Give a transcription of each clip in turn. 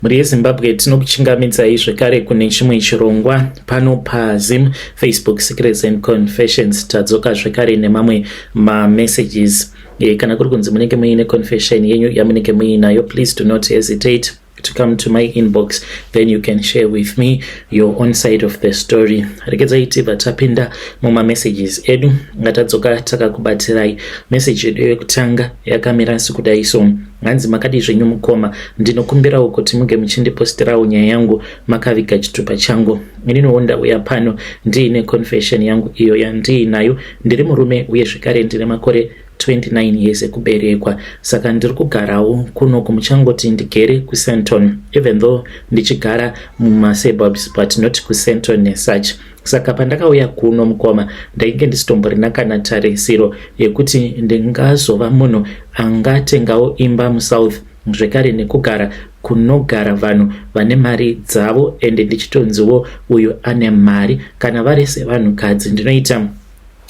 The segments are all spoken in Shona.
Mhuri yeZimbabwe, tinokuchingamidzai zvekare kune chimwe chirongwa pano paZim Facebook Secrets and Confessions. Tadzoka zvekare nemamwe mamessages. Kana kuri kunzi munenge muine confession yenyu yamunenge muinayo, please do not hesitate to come to my inbox, then you can share with me your own side of the story. Regedzai tibva tapinda mumamessages edu ngatadzoka takakubatirai. Message yedu yekutanga yakamira sekudai so. Hanzi, "Makadi zvenyu mukoma? Ndinokumbirawo kuti muge muchindipostirawo nyaya yangu makaviga chitupa changu. Ininiwo ndauya pano ndiine confession yangu iyo yandiinayo. Ndiri murume uye zvekare ndine makore 29 years ekuberekwa. Saka ndiri kugarawo kuno kumuchangoti ndigere kuSandton, even though ndichigara mumasuburbs, but not kuSandton nesuch. Saka pandakauya kuno mukoma, ndainge ndisitomborina kana tarisiro yekuti ndingazova munhu angatengawo imba muSouth, zvekare nekugara kunogara vanhu vane mari dzavo, ende ndichitonziwo uyu ane mari. Kana vari sevanhukadzi, ndinoita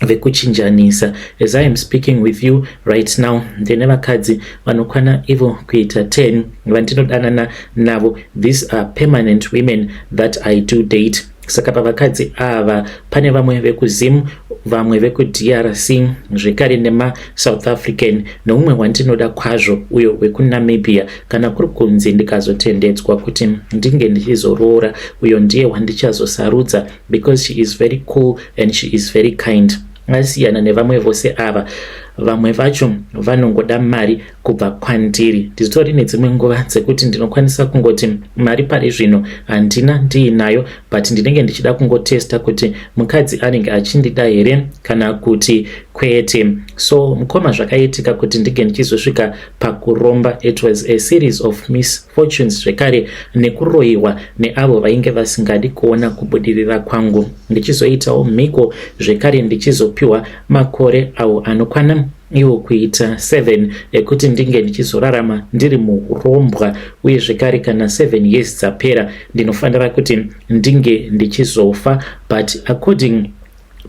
vekuchinjanisa. As I am speaking with you right now, ndine vakadzi vanokwana ivo kuita 10 vandinodanana navo. These are permanent women that I do date. Saka pavakadzi ava pane vamwe vekuZim, vamwe vekuDRC, zvekare nemaSouth African, neumwe wandinoda kwazvo uyo wekuNamibia. Kana kuri kunzi ndikazotendedzwa kuti ndinge ndichizoroora, uyo ndiye wandichazosarudza because she is very cool and she is very kind. Asiyana nevamwe vose ava. Vamwe vacho vanongoda mari kubva kwandiri. Nditori nedzimwe nguva dzekuti ndinokwanisa kungoti mari pari zvino handina, ndiinayo, but ndinenge ndichida kungotesta kuti mukadzi anenge achindida here kana kuti kwete. So mukoma, zvakaitika kuti ndinge ndichizosvika pakuromba, it was a series of misfortunes, zvekare nekuroyiwa neavo vainge vasingadi kuona kubudirira kwangu, ndichizoitawo mhiko, zvekare ndichizopiwa makore awo anokwana iwo kuita 7 ekuti ndinge ndichizorarama ndiri muurombwa, uye zvekare kana 7 years dzapera ndinofanira kuti ndinge ndichizofa. But according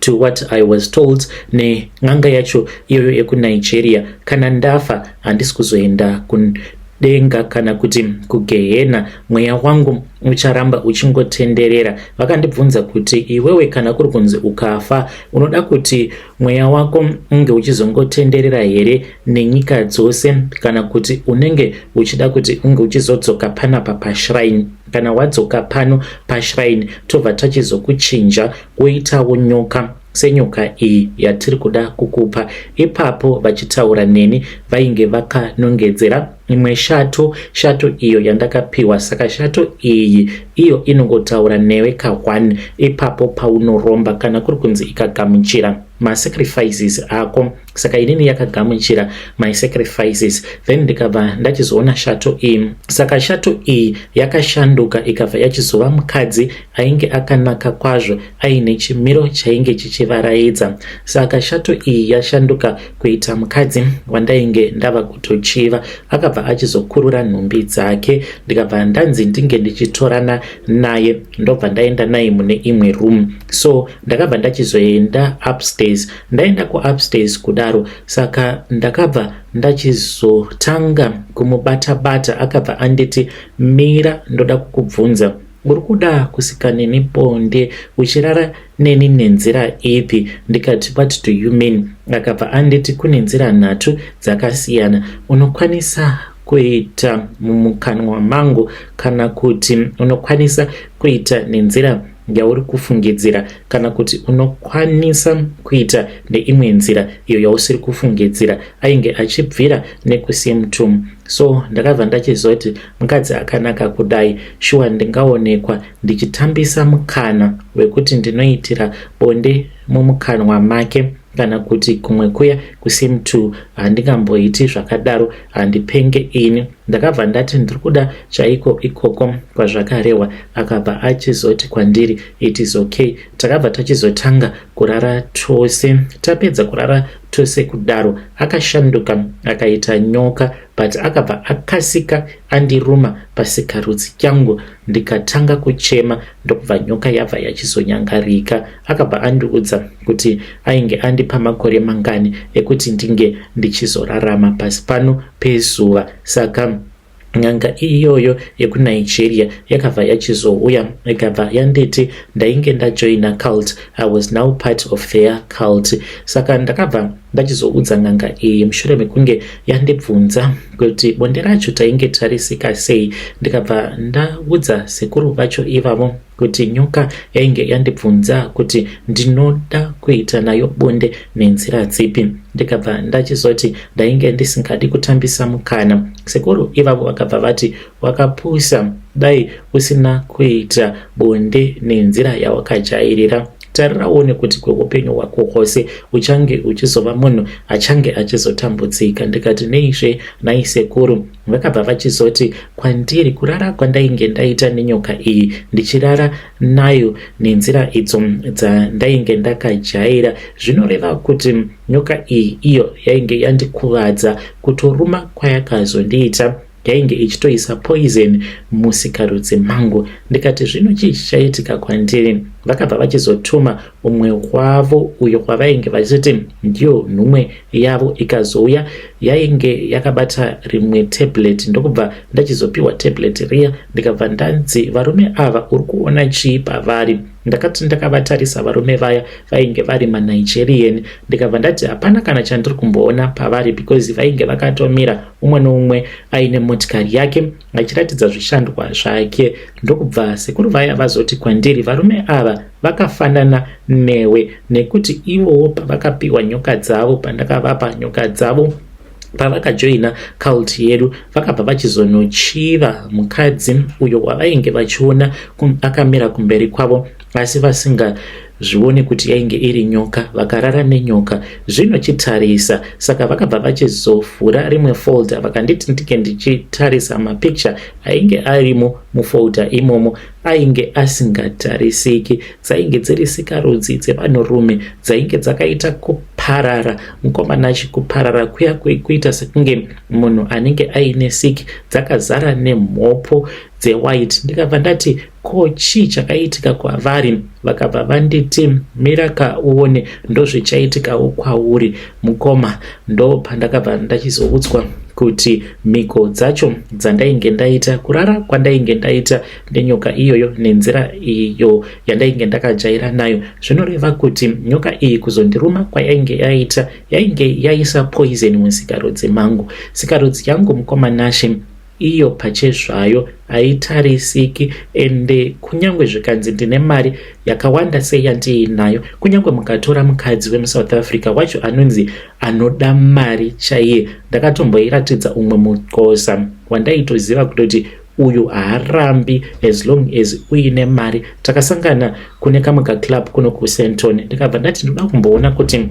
to what I was told nen'anga yacho iyoyo yekuNigeria, kana ndafa handisi kuzoenda kudenga kana kuti kugehena, mweya wangu ucharamba uchingotenderera. Vakandibvunza kuti, 'Iwewe, kana kuri kunzi ukafa, unoda kuti mweya wako unge uchizongotenderera here nenyika dzose, kana kuti unenge uchida kuti unge uchizodzoka panapa pashrine? Kana wadzoka pano pashrine, tobva tachizokuchinja woitawo nyoka senyoka iyi yatiri kuda kukupa.' Ipapo vachitaura neni vainge vakanongedzera imwe shato, shato iyo yandakapiwa. Saka shato iyi iyo inongotaura newe ka1 ipapo paunoromba, kana kuri kunzi ikagamuchira masacrifices ako. Saka inini yakagamuchira my sacrifices, then ndikabva ndachizoona shato iyi. Saka shato iyi yakashanduka ikabva yachizova mukadzi ainge akanaka kwazvo, aine chimiro chainge chichivaraidza. Saka shato iyi yashanduka kuita mukadzi wandainge ndava kutochiva, akabva achizokurura nhumbi dzake, ndikabva ndanzi ndinge ndichitorana naye, ndobva ndaenda naye mune imwe room. So ndakabva ndachizoenda upstairs. Ndaenda kuupstairs kudaro, saka ndakabva ndachizotanga kumubata-bata. Akabva anditi, 'Mira, ndoda kukubvunza, uri kuda kusika neni bonde uchirara neni nenzira ipi?' Ndikati, 'What do you mean?' Akabva anditi, 'Kune nzira nhatu dzakasiyana. Unokwanisa kuita mumukanwa mangu, kana kuti unokwanisa kuita nenzira yauri kufungidzira, kana kuti unokwanisa kuita neimwe nzira iyo yausiri kufungidzira.' Ainge achibvira nekusymptom. So ndakabva ndachizoti, mukadzi akanaka kudai, shuwa ndingaonekwa ndichitambisa mukana wekuti ndinoitira bonde mumukanwa make kana kuti kumwe kuya kusim2? Handingamboiti zvakadaro, handipenge ini." Ndakabva ndati, "Ndiri kuda chaiko ikoko kwazvakarehwa." Akabva achizoti kwandiri, "It is okay." Takabva tachizotanga kurara tose. Tapedza kurara tose kudaro, akashanduka akaita nyoka, but akabva akasika andiruma pasikarudzi yangu, ndikatanga kuchema, ndokubva nyoka yabva yachizonyangarika. Akabva andiudza kuti ainge andipa makore mangani ekuti ndinge ndichizorarama pasi pano pezuva. Saka N'anga iyoyo yekuNigeria yakabva yachizouya ikabva yanditi ndainge ndajoina cult, I was now part of their cult. Saka ndakabva ndachizoudza n'anga iyi mushure mekunge yandibvunza kuti bonde racho tainge tarisika sei, ndikabva ndaudza sekuru vacho ivavo kuti nyoka yainge yandibvunza kuti ndinoda kuita nayo bonde nenzira dzipi, ndikabva ndachizoti ndainge ndisingadi kutambisa mukana. Sekuru ivavo vakabva vati wakapusa, dai usina kuita bonde nenzira yawakajairira. Tarira uone kuti kweupenyu hwako hwose uchange uchizova munhu achange achizotambudzika. Ndikati neizve nhai sekuru? Vakabva vachizoti kwandiri kurara kwandainge ndaita nenyoka iyi ndichirara nayo nenzira idzo dzandainge ndakajaira zvinoreva kuti nyoka iyi iyo yainge yandikuvadza kutoruma kwayakazondiita yainge ichitoisa poison musikarudzi mangu. Ndikati zvino chii chichaitika kwandiri? Vakabva vachizotuma umwe wavo uyo wavainge vachiti ndiyo nhumwe yavo ikazouya yainge yakabata rimwe tablet, ndokubva ndachizopiwa tablet riya ndikabva ndanzi varume ava uri kuona chii pavari? Ndakati ndakavatarisa varume vaya vainge vari maNigerian ndikabva ndati hapana kana chandiri kumboona pavari because vainge vakatomira umwe noumwe aine motikari yake achiratidza zvishandwa zvake. Ndokubva sekuru vaya vazoti kwandiri varume ava vakafanana newe nekuti ivowo pavakapiwa nyoka dzavo, pandakavapa nyoka dzavo pavakajoina cult yedu, vakabva vachizonochiva mukadzi uyo wavainge vachiona akamira kumberi kwavo asi vasingazvioni kuti yainge iri nyoka, vakarara nenyoka. Zvino chitarisa. Saka vakabva vachizovhura rimwe folder vakanditi ndinge ndichitarisa mapicture ainge arimo mufolder imomo ainge asingatarisiki. Dzainge dziri sikarudzi dzevanhurume dzainge dzakaita kuparara mukomanachi, kuparara kuya kuita sekunge munhu anenge aine siki, dzakazara nemhopo dzewhite. Ndikabva ndati ko chii chakaitika kwavari? Vakabva vanditi miraka uone ndozvichaitikawo kwauri mukoma. Ndo pandakabva ndachizoudzwa kuti mhiko dzacho dzandainge ndaita, kurara kwandainge ndaita nenyoka iyoyo nenzira iyo yandainge ndakajaira nayo, zvinoreva kuti nyoka iyi kuzondiruma kwayainge yaita yainge yaisa poison musikarudzi mangu. Sikarudzi yangu mukoma Nashe iyo pachezvayo haitarisiki, ende kunyange zvikanzi ndine mari yakawanda sei yandiinayo, kunyange mukatora mukadzi wemuSouth Africa wacho anonzi anoda mari chaiye, ndakatomboiratidza umwe muxhosa wandaitoziva kutoti uyu haarambi as long as uine mari. Takasangana kune kamwe kaclub kuno kuSenton, ndikabva ndati ndoda kumboona kuti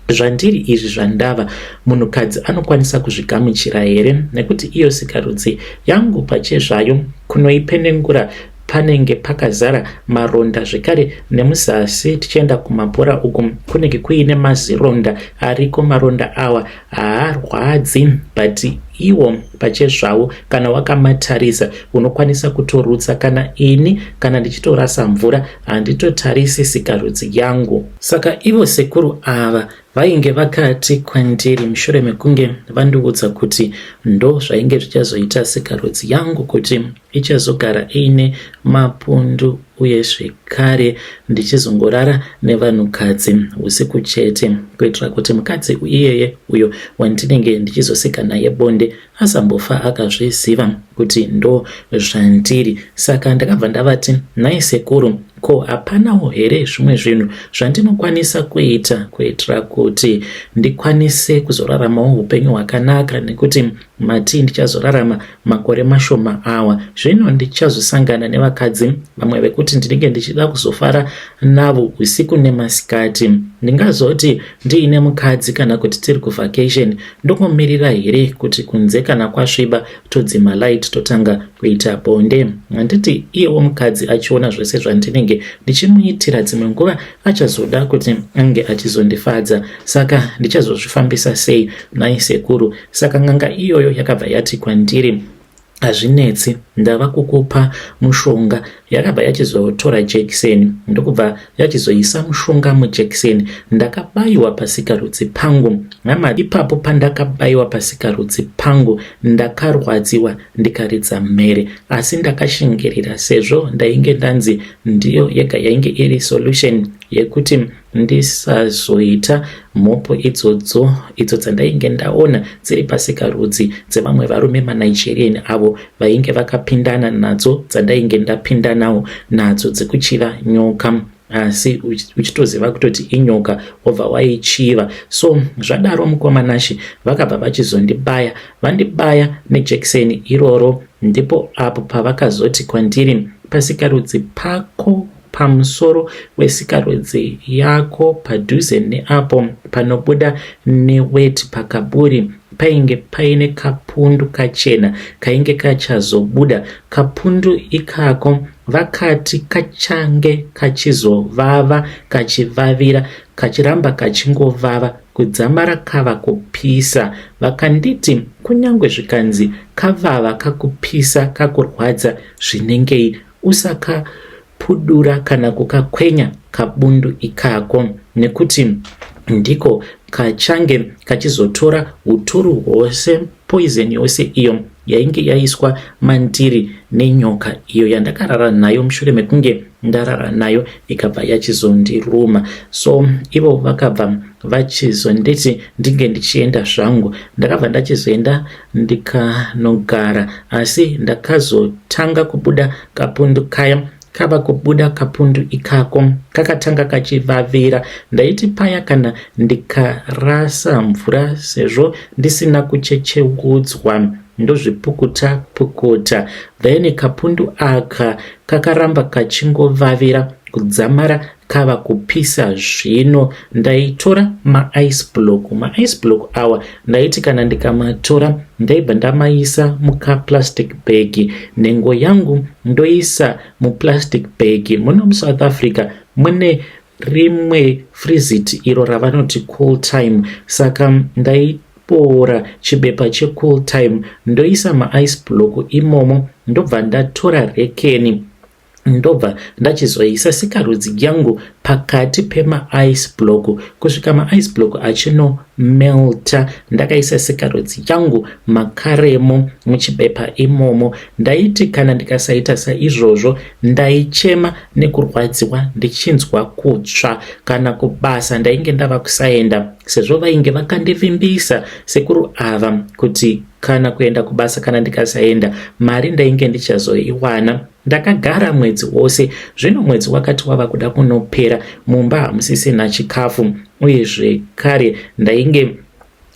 zvandiri izvi zvandava munhukadzi anokwanisa kuzvigamuchira here, nekuti iyo sikarudzi yangu pachezvayo kunoipenengura panenge pakazara maronda zvekare nemuzasi tichienda kumabhora uku kunenge kuine mazironda ariko. Maronda awa haarwadzi but iwo pachezvawo kana wakamatarisa unokwanisa kutorutsa. Kana ini kana ndichitorasa mvura handitotarisi sikarudzi yangu. Saka ivo sekuru ava vainge vakati kwandiri mushure mekunge vandiudza kuti ndo zvainge zvichazoita sikarudzi yangu kuti ichazogara iine mapundu uye zvekare ndichizongorara nevanhukadzi usiku chete kuitira kuti mukadzi iyeye uyo wandinenge ndichizosika naye bonde asambofa akazviziva kuti ndo zvandiri. Saka ndakabva ndavati nhai sekuru, ko hapanawo here zvimwe zvinhu zvandinokwanisa kuita kuitira kuti ndikwanise kuzoraramawo upenyu hwakanaka, nekuti mati ndichazorarama makore mashoma awa, zvino ndichazosangana nevakadzi vamwe vekuti ndinenge ndichida kuzofara navo usiku nemasikati. Ndingazoti ndiine mukadzi kana kuti tiri kuvacation ndongomirira here kuti kunze kana kwasviba todzima light totanga kuita bonde? Handiti iyewo mukadzi achiona zvese zvandinenge ndichimuitira dzimwe nguva achazoda kuti ange achizondifadza, saka ndichazozvifambisa sei nhai sekuru? Saka n'anga iyoyo yakabva yati kwandiri hazvinetsi, Ndava kukupa mushonga. Yakabva yachizotora jekiseni ndokubva yachizoisa mushonga mujekiseni. Ndakabayiwa pasikarudzi pangu. Hama, ipapo pandakabayiwa pasikarudzi pangu ndakarwadziwa ndikaridza mhere asi ndakashingirira sezvo ndainge ndanzi ndiyo yega yainge iri solution yekuti ndisazoita mhopo idzodzo idzo dzandainge ndaona dziri pasikarudzi dzevamwe varume maNigerian avo vainge vakapindana nadzo dzandainge ndapindanawo nadzo dzekuchiva nyoka asi uchitoziva kutoti inyoka wobva waichiva. So zvadaro mukoma Nashy vakabva vachizondibaya vandibaya nejekiseni iroro ndipo apo pavakazoti kwandiri pasikarudzi pako pamusoro wesikarudzi yako padhuze neapo panobuda neweti pakaburi painge paine kapundu kachena kainge kachazobuda. Kapundu ikako vakati kachange kachizovava kachivavira kachiramba kachingovava kudzamara kava kupisa. Vakanditi kunyangwe zvikanzi kavava kakupisa kakurwadza zvinengei usakapudura kana kukakwenya kabundu ikako nekuti ndiko kachange kachizotora uturu hwose poison yose iyo yainge yaiswa mandiri nenyoka iyo yandakarara nayo mushure mekunge ndarara nayo ikabva yachizondiruma. So ivo vakabva vachizonditi ndinge ndichienda zvangu. Ndakabva ndachizoenda ndikanogara asi ndakazotanga kubuda kapundu kaya kava kubuda kapundu ikako kakatanga kachivavira. Ndaiti paya kana ndikarasa mvura sezvo ndisina kuchecheudzwa ndozvipukuta pukuta then kapundu aka kakaramba kachingovavira kudzamara kava kupisa zvino. Ndaitora maice block, maice block awa ndaiti kana ndikamatora ndaibva ndamaisa mukaplastic bag, nhengo yangu ndoisa muplastic bag. Muno muSouth Africa mune rimwe frizit iro ravanoti cool time, saka ndaiboora chibepa checool time ndoisa maice block imomo, ndobva ndatora rekeni ndobva ndachizoisa sikarudzi yangu pakati pemaice block kusvika maice block achinomelta. Ndakaisa sikarudzi yangu makaremo muchibepa imomo. Ndaiti kana ndikasaita saizvozvo ndaichema nekurwadziwa ndichinzwa kutsva. Kana kubasa ndainge ndava kusaenda sezvo vainge vakandivimbisa sekuru ava kuti kana kuenda kubasa kana ndikasaenda mari ndainge ndichazoiwana. Ndakagara mwedzi wose. Zvino mwedzi wakati wava kuda kunopera mumba hamusisina chikafu uye zvekare ndainge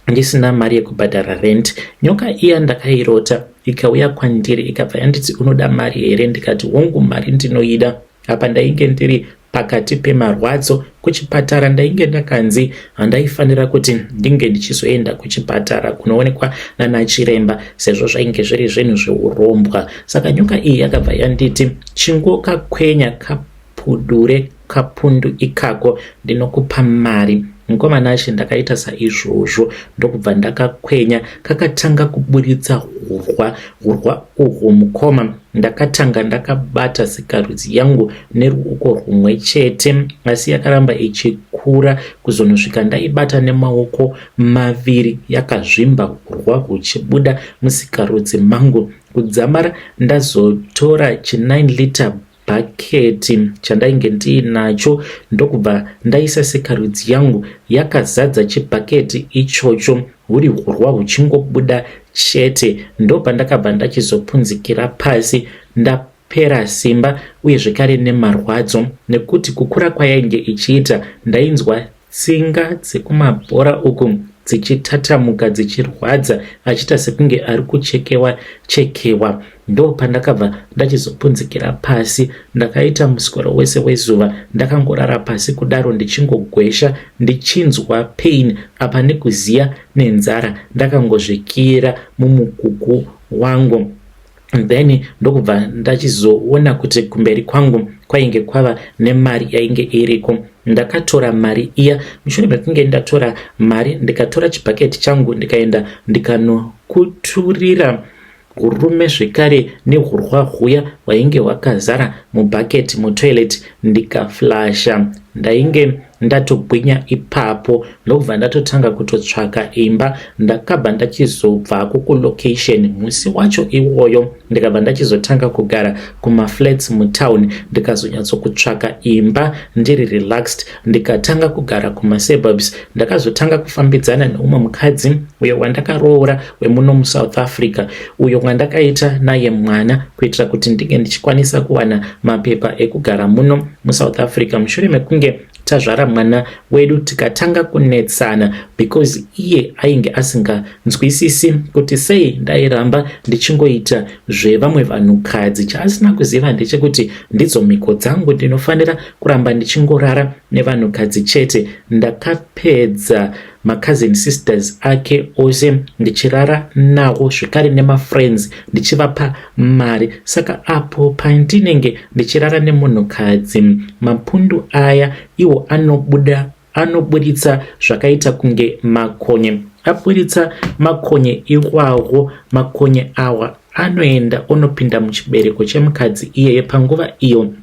ndisina mari yekubhadhara rent. Nyoka iya ndakairota ikauya kwandiri ikabva yanditi unoda mari here ndikati hongu mari ndinoida. Apa ndainge ndiri pakati pemarwadzo kuchipatara ndainge ndakanzi handaifanira kuti ndinge ndichizoenda kuchipatara kunoonekwa nanachiremba sezvo zvainge zviri zvinhu zveurombwa. Saka nyoka iyi yakabva yanditi chingokakwenya kapudure kapundu ikako ndinokupa mari. Mukoma Nashe ndakaita saizvozvo ndokubva ndakakwenya kakatanga kuburitsa hurwa hurwa uhwu mukoma ndakatanga ndakabata sikarudzi yangu neruoko rwumwe chete asi yakaramba ichikura kuzonosvika ndaibata nemaoko maviri yakazvimba hurwa huchibuda musikarudzi mangu kudzamara ndazotora chi 9 liter bhaketi chandainge ndiinacho ndokubva ndaisa sikarudzi yangu yakazadza chibhaketi ichocho huri hurwa huchingobuda chete. Ndopandakabva ndachizopunzikira pasi ndapera simba uye zvekare nemarwadzo nekuti kukura kwayainge ichiita ndainzwa Tsinga dzekumabhora uku dzichitatamuka dzichirwadza achiita sekunge ari kuchekewa chekewa. Ndopandakabva ndachizopunzikira pasi. Ndakaita muswero wese wezuva ndakangorara pasi kudaro ndichingogwesha ndichinzwa pain apa nekuziya nenzara ndakangozvikiyira mumukuku wangu. Then ndokubva ndachizoona kuti kumberi kwangu kwainge kwava nemari yainge iriko. Ndakatora mari iya. Mushure mekunge ndatora mari ndikatora chibhaketi changu ndikaenda ndikanokuturira. Urume zvekare nehurwa huya hwainge hwakazara mubucket mutoilet ndikaflasha. Ndainge ndatogwinya ipapo ndokubva ndatotanga kutotsvaka imba. Ndakabva ndachizobvako kulocation musi wacho iwoyo ndikabva ndachizotanga kugara kumaflats mutown ndikazonyatsokutsvaka imba ndiri relaxed ndikatanga kugara kumasuburbs. Ndakazotanga kufambidzana neumwe mukadzi uyo wandakaroora wemuno muSouth Africa uyo wandakaita naye mwana kuitira kuti ndinge ndichikwanisa kuwana mapepa ekugara muno muSouth Africa mushure mekunge tazvara mwana wedu tikatanga kunetsana because iye ainge asinganzwisisi kuti sei ndairamba ndichingoita zvevamwe vanhukadzi. Chaasina kuziva ndechekuti ndidzo mhiko dzangu, ndinofanira kuramba ndichingorara nevanhukadzi chete. Ndakapedza macousin sisters ake ose ndichirara nawo zvekare nemafriends ndichivapa mari. Saka apo pandinenge ndichirara nemunhukadzi, mapundu aya iwo anobuda anoburitsa zvakaita kunge makonye. Aburitsa makonye iwawo, makonye awa anoenda onopinda muchibereko chemukadzi iyeye panguva iyo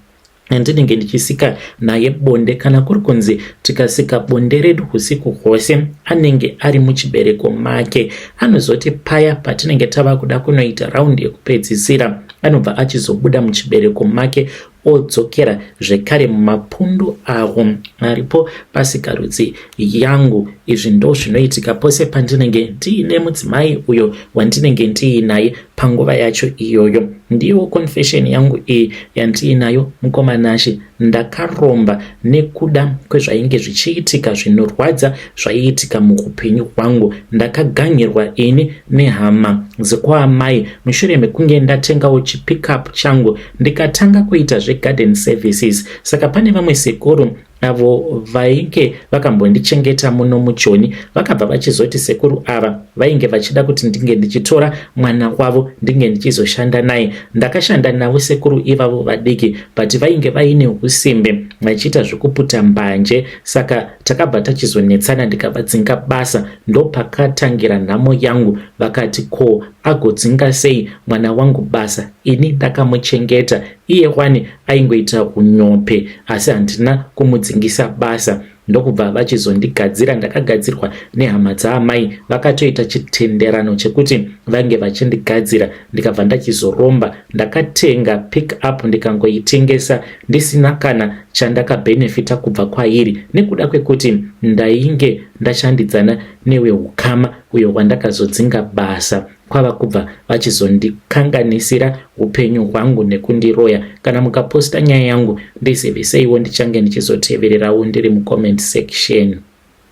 yandinenge ndichisika naye bonde. Kana kuri kunzi tikasika bonde redu husiku hwose, anenge ari muchibereko make. Anozoti paya patinenge tava kuda kunoita raundi yekupedzisira, anobva achizobuda muchibereko make odzokera zvekare mumapundu awo aripo pasikarudzi yangu. Izvi ndo zvinoitika pose pandinenge ndiine mudzimai uyo wandinenge ndiinaye panguva yacho iyoyo. Ndiyo confession yangu iyi yandiinayo mukoma Nashe. Ndakaromba nekuda kwezvainge zvichiitika zvinorwadza zvaiitika muupenyu hwangu. Ndakaganyirwa ini nehama dzekwaamai mushure mekunge ndatengawo chipickup changu ndikatanga kuita zvegarden services. Saka pane vamwe sekuru avo vainge vakambondichengeta muno muJoni vakabva vachizoti sekuru ava vainge vachida kuti ndinge ndichitora mwana wavo ndinge ndichizoshanda naye. Ndakashanda navo sekuru ivavo vadiki but vainge vaine usimbe vachiita zvekuputa mbanje, saka takabva tachizonetsana ndikavadzinga basa. Ndopakatangira nhamo yangu. Vakati ko agodzinga sei mwana wangu basa ini ndakamuchengeta iye wani aingoita unyope asi handina kumudzingisa basa. Ndokubva vachizondigadzira. Ndakagadzirwa nehama dzaamai, vakatoita chitenderano chekuti vange vachindigadzira ndikabva ndachizoromba. Ndakatenga pick up ndikangoitengesa ndisina kana chandakabhenefita kubva kwairi nekuda kwekuti ndainge ndashandidzana newehukama uyo wandakazodzinga basa kwava kubva vachizondikanganisira upenyu hwangu nekundiroya. Kana mukaposta nyaya yangu ndiziviseiwo, ndichange ndichizotevererawo ndiri mucomment section.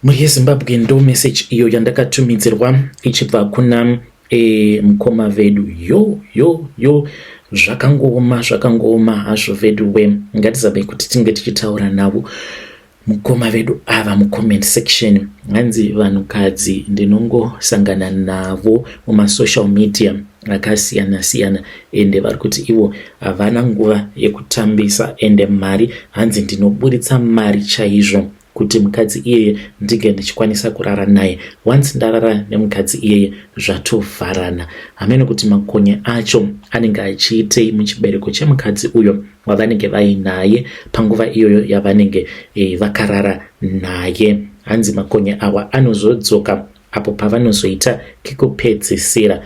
Mhuri yeZimbabwe, ndo message iyo yandakatumidzirwa ichibva kuna mukoma vedu. Yo yo yo, zvakangooma, zvakangooma hazvo vedu we. Ngatizamei kuti tinge tichitaura navo mukoma vedu ava mucomment section. Hanzi vanhukadzi ndinongosangana navo mumasocial media akasiyana siyana, ende vari kuti ivo havana nguva yekutambisa, ende mari hanzi ndinoburitsa mari chaizvo kuti mukadzi iyeye ndinge ndichikwanisa kurara naye. Once ndarara nemukadzi iyeye zvatovharana. Hameno kuti makonye acho anenge achiitei muchibereko chemukadzi uyo wavanenge vainaye panguva iyoyo yavanenge vakarara naye. Hanzi makonye awa anozodzoka apo pavanozoita kekupedzisira.